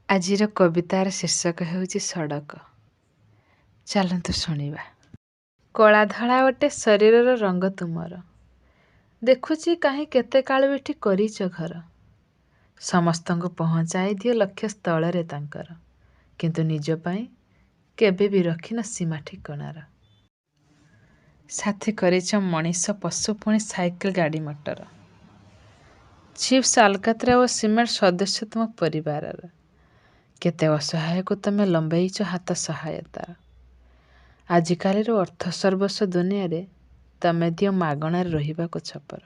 ଆଜିର କବିତାର ଶୀର୍ଷକ ହେଉଛି ସଡ଼କ। ଚାଲନ୍ତୁ ଶୁଣିବା। କଳା ଧଳା ଅଟେ ଶରୀରର ରଙ୍ଗ ତୁମର, ଦେଖୁଛି କାହିଁ କେତେ କାଳୁ ଏଠି କରିଛ ଘର। ସମସ୍ତଙ୍କୁ ପହଞ୍ଚାଇ ଦିଅ ଲକ୍ଷ୍ୟ ସ୍ଥଳରେ ତାଙ୍କର, କିନ୍ତୁ ନିଜ ପାଇଁ କେବେ ବି ରଖିନ ସୀମା ଠିକଣାର। ସାଥୀ କରିଛ ମଣିଷ, ପଶୁ, ପୁଣି ସାଇକେଲ, ଗାଡ଼ି ମଟର। ଚିପ୍ସ, ଆଲକାତ୍ରା ଓ ସିମେଣ୍ଟ ସଦସ୍ୟ ତୁମ ପରିବାରର। କେତେ ଅସହାୟକୁ ତମେ ଲମ୍ବେଇଛ ହାତ ସହାୟତାର। ଆଜିକାଲିର ଅର୍ଥ ସର୍ବସ୍ୱ ଦୁନିଆରେ ତମେ ଦିଅ ମାଗଣାରେ ରହିବାକୁ ଛପର।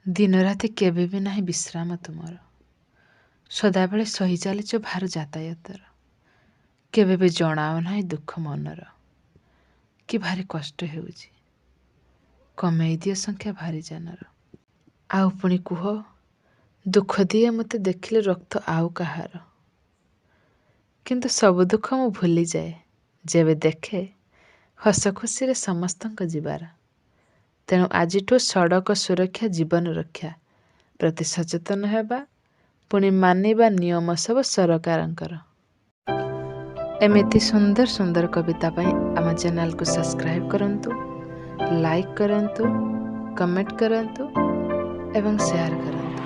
ଦିନରାତି କେବେ ବି ନାହିଁ ବିଶ୍ରାମ ତୁମର, ସଦାବେଳେ ସହି ଚାଲିଛ ଭାର ଯାତାୟାତର। କେବେ ବି ଜଣାଅ ନାହିଁ ଦୁଃଖ ମନର କି ଭାରି କଷ୍ଟ ହେଉଛି, କମେଇ ଦିଅ ସଂଖ୍ୟା ଭାରି ଯାନର। ଆଉ ପୁଣି କୁହ, ଦୁଃଖ ଦିଏ ମୋତେ ଦେଖିଲେ ରକ୍ତ ଆଉ କାହାର। କିନ୍ତୁ ସବୁ ଦୁଃଖ ମୁଁ ଭୁଲିଯାଏ ଯେବେ ଦେଖେ ହସ ଖୁସିରେ ସମସ୍ତଙ୍କ ଯିବାର। ତେଣୁ ଆଜିଠୁ ସଡ଼କ ସୁରକ୍ଷା ଜୀବନ ରକ୍ଷା ପ୍ରତି ସଚେତନ ହେବା, ପୁଣି ମାନିବା ନିୟମ ସବୁ ସରକାରଙ୍କର। ଏମିତି ସୁନ୍ଦର ସୁନ୍ଦର କବିତା ପାଇଁ ଆମ ଚ୍ୟାନେଲକୁ ସବସ୍କ୍ରାଇବ୍ କରନ୍ତୁ, ଲାଇକ୍ କରନ୍ତୁ, କମେଣ୍ଟ କରନ୍ତୁ ଏବଂ ସେୟାର କରନ୍ତୁ।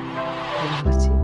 ରହୁଛି।